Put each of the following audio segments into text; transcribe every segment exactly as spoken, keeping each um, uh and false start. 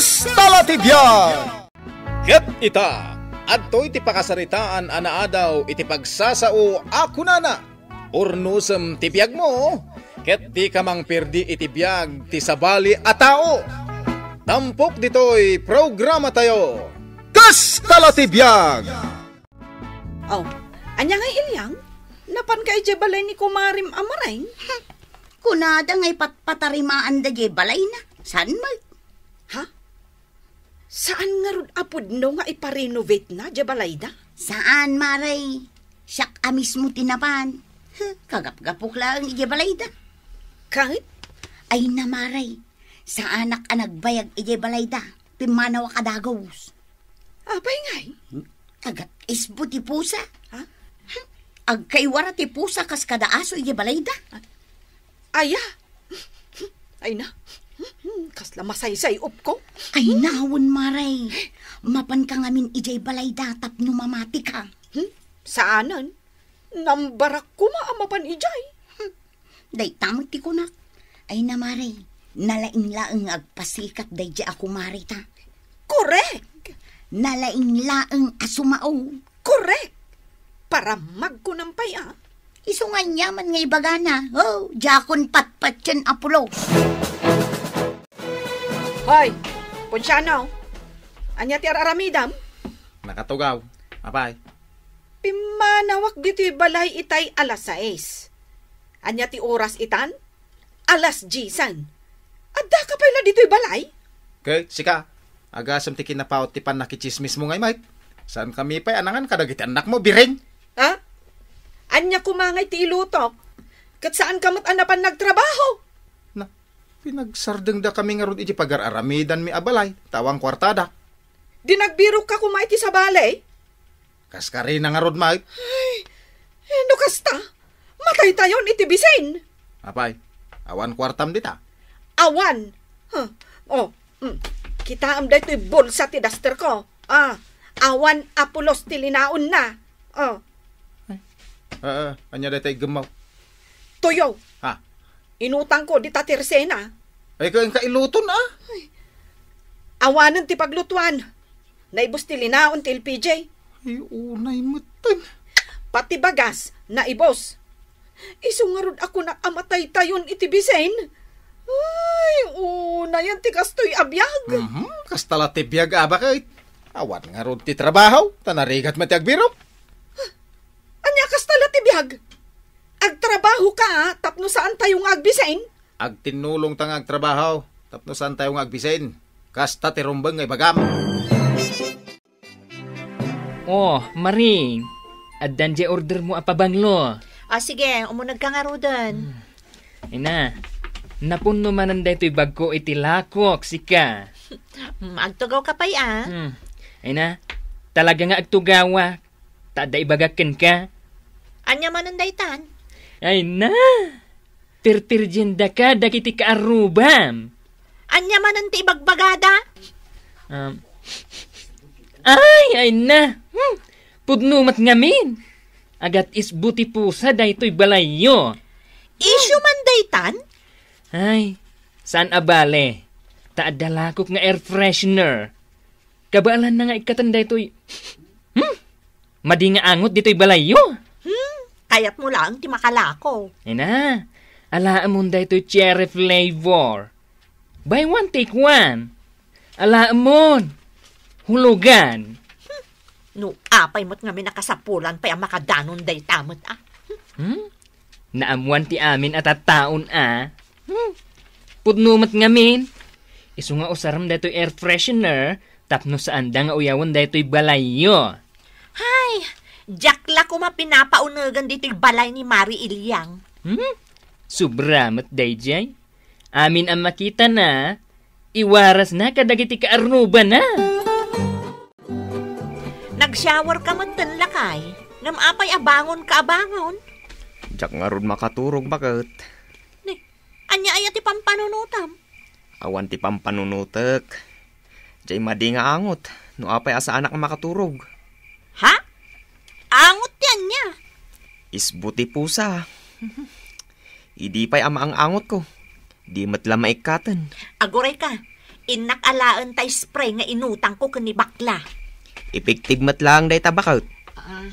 Kasta la ti biag! Ket ita, adtoy ti pakasaritaan a naadaw iti pagsasao a kunana, "Urnosem ti biagmo, ket dika mangperdi iti biag ti sabali a tao." Tampok ditoy programatayo, Kasta la ti biag! Oh, ania nga, Ilyang? Napanka idiay balay ni kumarim a Maring? Kunada nga ipatpatarimaanda diay balayna. Saan met? Ha? Saan ngarud a pudno nga iparenovatena diay balayda? Saan, Maring. Siak a mismo ti napan. Huh, kagapgapok laeng idiay balayda. Ket? Ay na, Maring. Saanak a nagbayag idiay balayda. Pimmanawak a dagus. Apay ngay? Kagat isbo ti pusa. Ha? Agkaiwara ti pusa kas kada aso idiay balayda. Aya? Ay na. Kasla masaysay-opko. Ay, nawen, Maring. Mapanka ngamin idiay balayda tapno mamatika. Hmm? Saanen? Nambarak koma a mapan idiay. Dayta met ti kunak. Ay na, Maring, nalaing laeng nga agpasikat daydiay a kumarita. Korek! Nalaing laeng a sumao. Korek! Parammagko nang pay a. Isu nga aniaman nga ibagana. Oh, diakon patpatien a pulos. Hoy, Ponciano, ania ti ar-aramidem? Nakatugaw. Apay? Pimmanawak ditoy balay itay alas sais. Ania ti oras itan? Alas diesen. Addaka pay la ditoy balay? Ket sika, agasem ti kinapaut ti pannakitsismismo ngay met. Saankami pay a nangan kadagiti annakmo, Biring? Ha? Ania koma ngay ti ilutok? Ket saanka met a napan nagtrabaho? Na, pinagsardengdakami ngarud iti pagar-aramidanmi a balay, ta awan kuartada. Di nagbirokka koma iti sabali? Kaskarina ngarud met. Ay, no kasta, mataytayon iti bisin. Apay, awan kuartam dita? Awan. Huh. Oh, mm. Kitaem daytoy bulsa ti dasterko. Ah, awan a pulos ti linaonna. Oh. Ay. Ah, ah, ania dayta iggemmo? Tuyo. Ha? Inutangko dita ti resena. Ay, kainka iluton, ah? Ay. Awanen ti paglutuan. Naibus ti linaon ti L P G. Ay, unay metten. Pati bagas, naibus. Isu ngarud a kunak a mataytayon iti bisin. Ay, unayen ti kastoy a biag. Mhm, kasta la ti biag a baket. Awan ngarud ti trabaho, ta narigat met ti agbirok. Ania kasta la ti biag? Agtrabaho ka, tapno saan tayo nga agbisin? Agtinnulong ta nga agtrabaho, tapno saan tayo nga agbisin. Kasta ti rumbeng nga ibagam. Oh, Maring, addan diay order mo a pabanglo. Ah, sige, umuneg ka ngaruden. Hmm. Ay na, napunno manen daytoy bagko iti lakok, sika. Hmm, agtugaw ka pay, ah. Hmm. Ay na, talaga nga agtugawak, ta adda ibagak kenka. Ania manen daytan? Ay na, pirpirdiendaka dagiti kaarrubam. Ania manen ti ibagbagada? Um, ay, ay na. Hmm. Pudno met ngamin. Agat-isbo ti pusa daytoy balayyo. Isyu man daytan? Ay, saan a bale. Ta adda lakok nga air freshener. Kabaelanna nga ikkaten daytoy. Hmm? Madi nga angot ditoy balayyo. Hmm? Kayatmo laeng ti makalako. Ay na, alaemon daytoy cherry flavor. Buy one, take one. Alaemon. Hulugan. Hmm. No apay met ngamin a kasapulan pay a makadanon dayta met, ah. Hmm? Naammuan ti amin a tattaon a. Hmm. Pudno met ngamin. Isu nga usarem daytoy air freshener tapno saanda nga uyawen daytoy balayyo. Hay, diak la koma pinapaunegan ditoy balay ni Mari Ilyang. Hmm? Sobra met daydiay. Amin a makitana, iwarasna kadagiti kaarrubana. Nag-shower ka metten, lakay. Ngem apay a bangonka a bangon? Diak ngarud makaturog, baket. Ni, ania aya ti pampanunotam? Awan ti pampanunotek. Diay madi nga angot, no apay a saanak a makaturog. Ha? Angot ti ania? Isbo ti pusa. Idi pay a maang-angotko, di met la maikkaten. Aguray ka, Innak alaen ta spray nga inutangko ken ni bakla. Epektibo met laeng dayta, baket. Ah,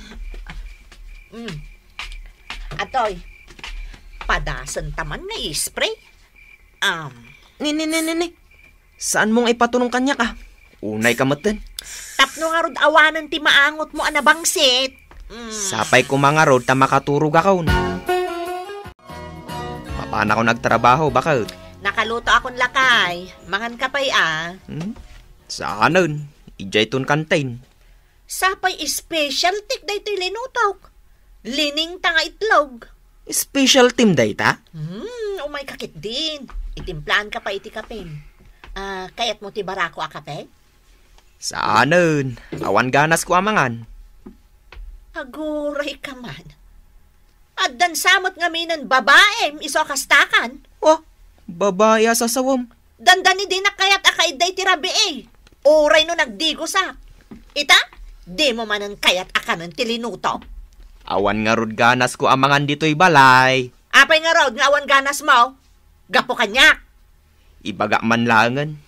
mm. Atoy, padasenta man nga spray. Um, Ni, ni, ni, ni, ni. Saanmo nga ipaturong kaniak, a? Unay ka metten. Tapno ngarud awanen ti maangotmo a nabangsit. Mm. Sapay koma ngarud ta makaturogakon. Mapanakon agtrabaho, baket. Nakalutoakon, lakay. Mangan ka pay, a. Hmm? Saanen. Idiayton kantin. Sapay specialty daytoy linutok. Liningta nga itlog. Specialtym dayta? Hmm, umay ka ketdin. Itimplaan ka pay iti kapem. Ah, kayatmo ti barako a kape? Saanen. Awan ganasko a mangan. Aguray ka man. Addan sa met ngaminen babaem isu a kastakan. Oh, babai a sasawem. Dandani dinak kayat a kaidda iti rabii. Uray no nagdigosak. Ita, dimo manen kayat a kanen ti linutok. Awan ngarud ganasko a mangan ditoy balay. Apay ngarud nga awan ganasmo? Gapu kaniak. Ibagak man laengen.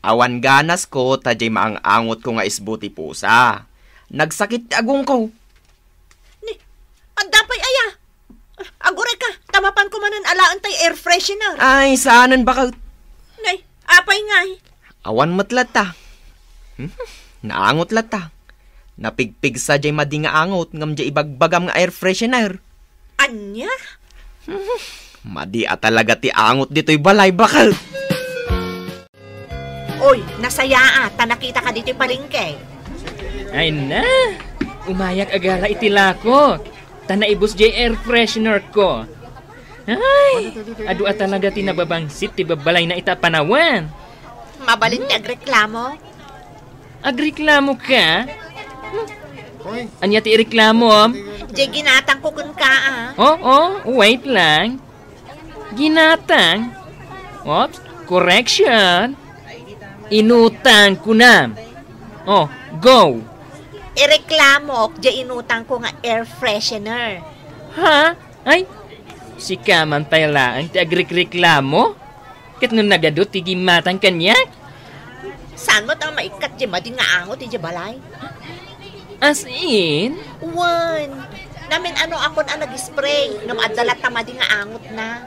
Awan ganasko ta diay maang-angotko nga isbo ti pusa. Nagsakit ti agongko. Ni, adda pay aya? Aguray ka, ta mapanko manen alaen tay air freshener. Ay, saanen, baket. Nay, apay ngay? Awan met latta. Hmm, naangot latta. Napigpigsa diay madi nga angot ngem diay ibagbagam nga air freshener. Ania? Hmm, madi a talaga ti angot ditoy balay, baket. Oy, nasayaat ta nakitaka ditoy palengke. Ay na! Umayak a gala iti lakok, ta naibus diay air freshener ko. Ay, adu a talaga ti nababangsit ti babbalayna ita a panawen. Mabalin ti agreklamo? Agreklamo ka? Ania ti ireklamom? Diay ginatangko kenka, a. Oh, oh, wait lang. Ginatang? Oops, correction. Inutang, kunam. Oh, go. Ireklamok diay inutangko nga air freshener. Ha? Ay, sika man pay laeng ti agrekreklamo? Ket no nagadu ti gimmatang kaniak? Saan met a maikkat diay madi nga angot idiay balay? As in? Wen, namin-anoakon a nag-spray ngem adda latta madi nga angotna.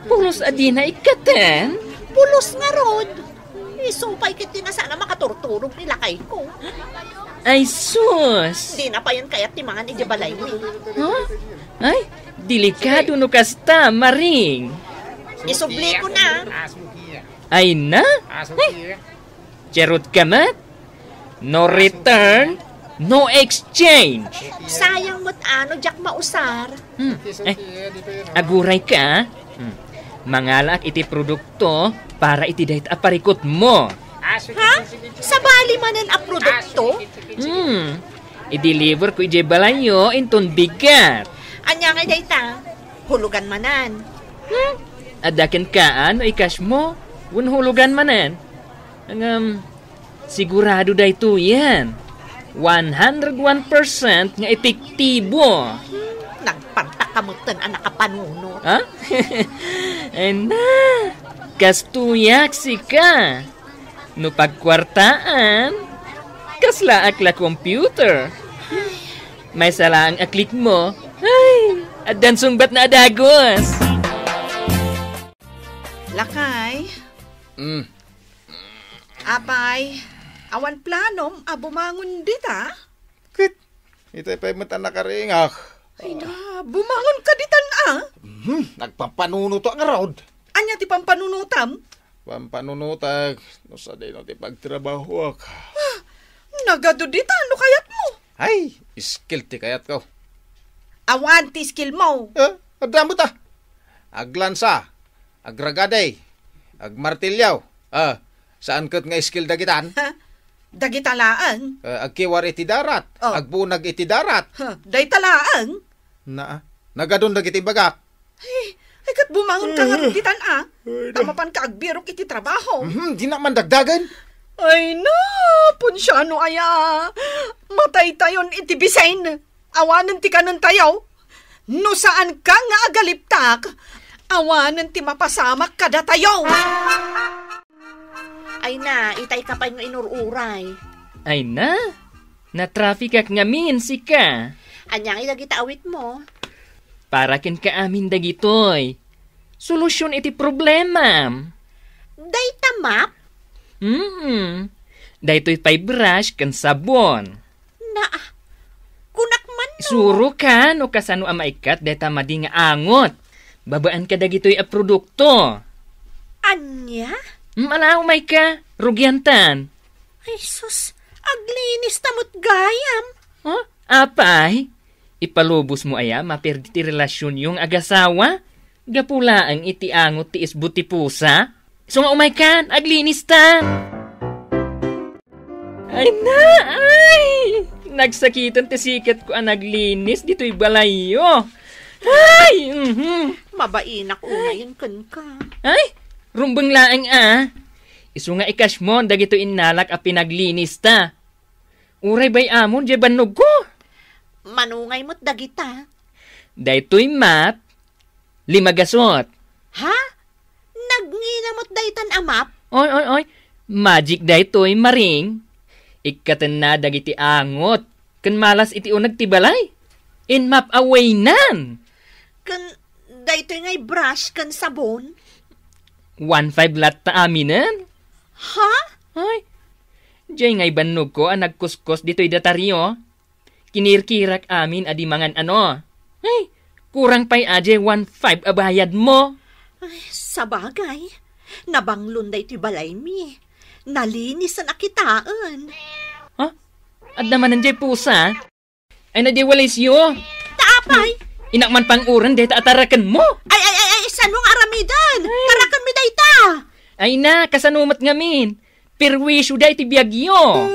Pulos a dina ikkaten? Pulos ngarud. Isu pay ket ti saan a makaturturog ni lakayko. Ay sus! Dina payen kayat ti mangan idiay balaymi. Huh? Ay, delikado no kasta, Maring. Isubliko na. Ay na? Ay, charot ka met? No return, no exchange. Sayang met a no diak mausar. Hmm. Eh, aguray ka, ah. Hmm. Mangalaak iti produkto para iti dayta a parikutmo. Ha? Sabali manen a produkto? Hmm. I-deliver ko idiay balayyo inton bigat. Ania ngay dayta? Hulugan manen. Hmm? Adda kenka no i-cash mo, wen hulugan manen. Ngem, sigurado daytoyen. One hundred one percent nga epektibo. Hmm, nagpartak ka metten a nakapanunot. Ha? Ay na, kastoyak sika. No pagkuartaan, kaslaak la computer. Maysa laeng a click mo, ay, addan sungbatna a dagus. Lakay. Mm. Apay, awan planom a bumangon dita? Ket, itay pay met a nakaringak. Ay na, bumangon ka ditan, a? Hmm, nagpampanunotak ngarud. Ania ti pampanunotam? Pampanunotak, no sadino ti pagtrabahoak. Ah, nagadu ditan, no kayatmo. Ay, skill ti kayatko. Awan ti skill mo. Eh, adda met a. Aglansa, agragadi, agmartilyo. Ah, saan ket nga skill dagitan? Ha? Dagita laeng? Eh, agkiwar iti darat, oh, agbunag iti darat. Ha, dayta laeng? Na, nagadun dagiti bagak. Ay, ay, ket bumangon ka nga ditan, a. Ay, ta mapanka agbirok iti trabaho. Mhm, dina man dagdagen. Ay na, punsiano aya. Mataytayon iti bisin. Awanen ti kanentayo. No saan ka nga agaliptak, awanen ti mapasamak kadatayo. Ay na, itay ka pay nga inur-uray. Ay na, natrafikak ngamin, sika. Ania nga dagita awitmo? Para kenka amin dagitoy. Solusyon iti problemam. Dayta map? Mm. Daytoy pay brush ken sabon. Na, kunak man no. Isuroka no kasano a maikkat dayta madi nga angot. Babaen kadagitoy a produkto. Ania? Mm, ala, umayka. Rugiantan. Ay, sus. Aglinis ta met gayam. Huh? Apay? Ipalubos mo aya maperdi ti relasyonyo nga agasawa? Gapu laeng iti angot ti isbo ti pusa? Isu nga umaykan, aglinis ta! Ay na, ay! Nagsakiten ti siketko a naglinis ditoy balayyo. Ay! Mhm. Mabainak unayen kenka. Ay! Rumbeng laeng a. Isu nga ikasmon dagitoy innalak a pinaglinis ta. Uray bay-amon diay bannogko. Manungay met dagita. Daytoy map, lima gasut. Ha? Nagngina met daytan a map? Oy, oy, oy. Magic daytoy, Maring. Ikkatenna dagiti angot ken malas iti uneg ti balay. In map awaynan. Ken daytoy ngay brush ken sabon? One five latta aminen. Ha? Ay, diay ngay bannogko a nagkuskos ditoy datario. Kinirkirak amin a di mangan ano. Ay, kurang pay a diay one five a bayadmo. Ay, sabagay. Nabanglon daytoy balaymi. Nalinisan a kitaen. Ha? Adda manen diay pusa? Ay na diay walisyo. Ta apay? Inak man panguren dayta a tarakenmo. Ay, ay, ay, ay, sano nga aramiden? Ay. Tarakenmi dayta. Ay na, kasano met ngamin? Perwisyo da iti biagyo.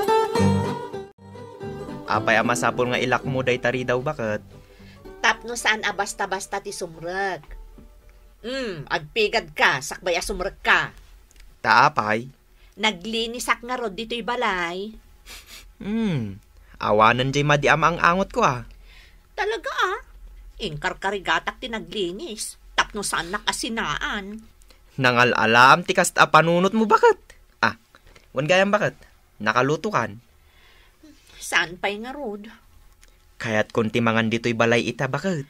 Apay a masapul nga ilakmo dayta ridaw, baket? Tapno saan a basta-basta ti sumrek. Hmm, agpigadka, sakbay a sumrekka. Ta apay? Naglinisak ngarud ditoy balay. Hmm, awanen diay madi a maang-angotko a. Talaga a? Inkarkarigatak ti naglinis, tapno saannak a sinaan. Nangal-alaam ti kasta a panunotmo, baket? Ah, wen gayam, baket? Nakalutokan? Saan pay ngarud? Kayatkon ti mangan ditoy balay ita, baket.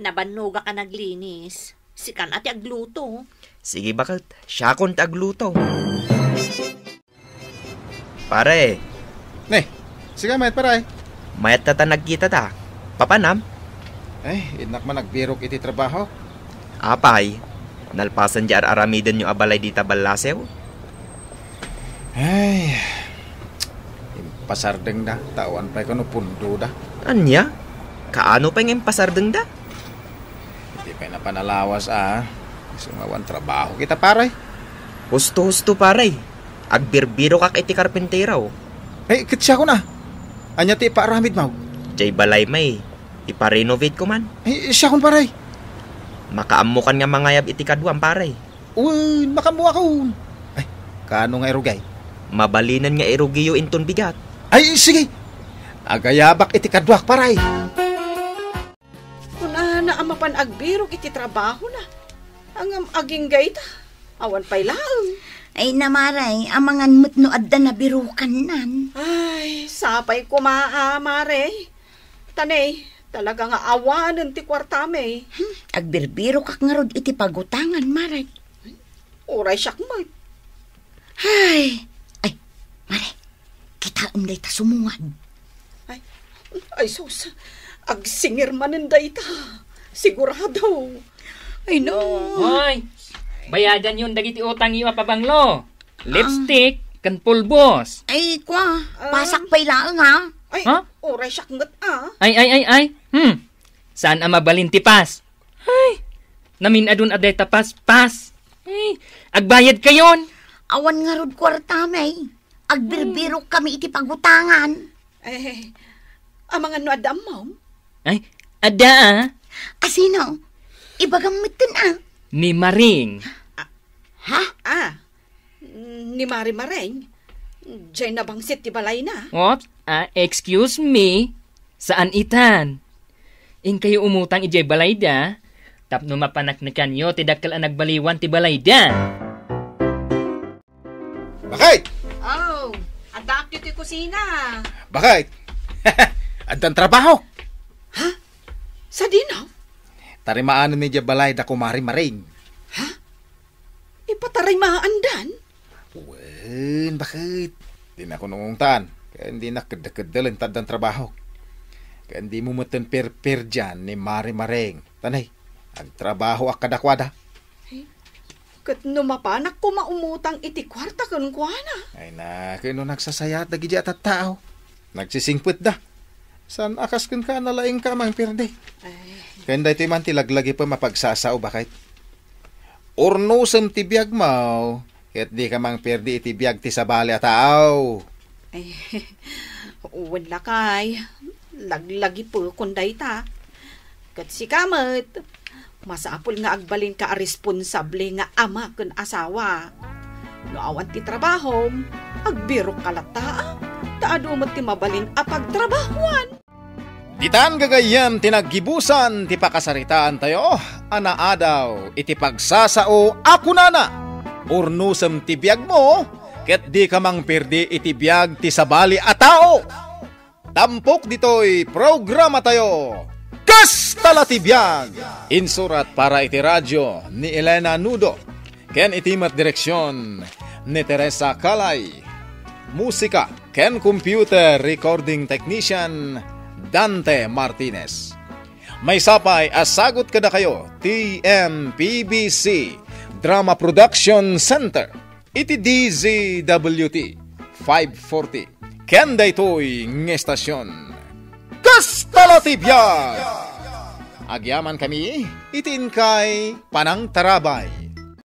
Nabannogak a naglinis. Sikan a ti agluto. Sige, baket. Siakon ti agluto. Pare. Ne, sika mayat, pare. Mayat ta ta nagkita ta. Papanam? Ay, innak man agbirok iti trabaho. Apay, nalpasen di ar-aramidenyo a balay dita ballasew? Ay, impasardengda, ta awan pay kano pundoda. Ania? Kaano pay nga impasardengda? Iti pay napan a lawas a, isu nga awan trabaho kita, pare. Husto-husto, pare. Agbirbirokak iti karpintero. Ay, ket siakon a. Ania ti ipaaramidmo? Jay balay may, iparenovate ko man. Ay, siakon, pare. Makaammokan nga mangayab iti kaduam, pare. Wen, makaammoakon. Ay, kaano nga irugay? Mabalinen nga irugiyo inton bigat. Ay, sige. Agayabak iti kaduak, pare. Kunana a mapan agbirok iti trabahona. Ngem agingga ita, awan pay laeng. Ay, na, mare, amangan met no adda nabirokannan. Ay, sapay koma a, mare. Ta ne, talaga nga awanen ti kuartami. Hmm, agbirbirokak ngarud iti pagutangan, mare. Uray siak met. Ay, ay, mare, kitaem dayta sumungad. Ay, ay, sus, agsingir manen dayta. Sigurado. Ay, no. Hoy, bayadanyon dagiti utangyo a pabanglo. Lipstick, ken pulbos. Ay, kwa, ah, pasak pay laeng, ha? Ay, ha? Uray siak met, ah. Ay, ay, ay, ay. Hmm. Saan a mabalin ti pas? Ay, namin-adun a dayta pas, pas. Ay, agbayad kayon. Awan ngarud kuarta, may. Agbirbirok kami iti pagutangan. Eh, amangan no adda ammom? Ay, adda, ah. Asino? Ibagam metten, ah. Ni Maring. Ah, ha? Ah, ni Mari Maring. Jay nabangsit ti balayna. Oops, ah, excuse me. Saan itan. Inkayo umutang idiay balayda, tapno mapaneknekanyo ti dakkel a nagbaliwan ti balayda. Bakit? Oh, addaak ditoy kusina. Bakit? Addan trabaho. Ha? Sadino? Tarimaanen idiay balay da kumari Maring. Ha? Ipatarimaandan? Wen, bakit? Dinak unungtan. Ken dinak kedda-kedda lenta addan trabaho. Ken dimo metten perperdian ni Mari Maring. Tanay, agtrabahoak kadakuada. Ket no mapanak koma umutang iti kuarta kenkuana? Ay na, ken no nagsasayaat dagiti a tattao. Nagsisingpetda. Saan a kas kenka a nalaingka a mangperdi? Ay. Ken daytoy man ti laglagipem a pagsasao, bakit? Urnosem ti biagmo, ket dika mangperdi iti biag ti sabali a tao. Ay, wen lakay, laglagipekon dayta. Ket sika met, masapul nga agbalinka a responsable nga ama ken asawa. No awan ti trabahom, agbirokka latta, ta adu met ti mabalin a pagtrabahoan. Ditan gagayyem ti naggibusan ti pakasaritaantayo a naadaw iti pagsasao a kunana, "Urnosem ti biagmo, ket dika mangperdi iti biag ti sabali a tao." Tampok ditoy programatayo, Kasta la ti Biag! Insurat para iti radyo ni Elena Nudo, ken iti met direksion ni Teresa Calay. Musika ken computer recording technician, Dante Martinez. Maysa pay a sagut kadakayo ti M P B C Drama Production Center iti D Z W T five forty. Ken daytoy nga estasion, Kasta la ti Biag! Agyamankami iti inkay panangtarabay.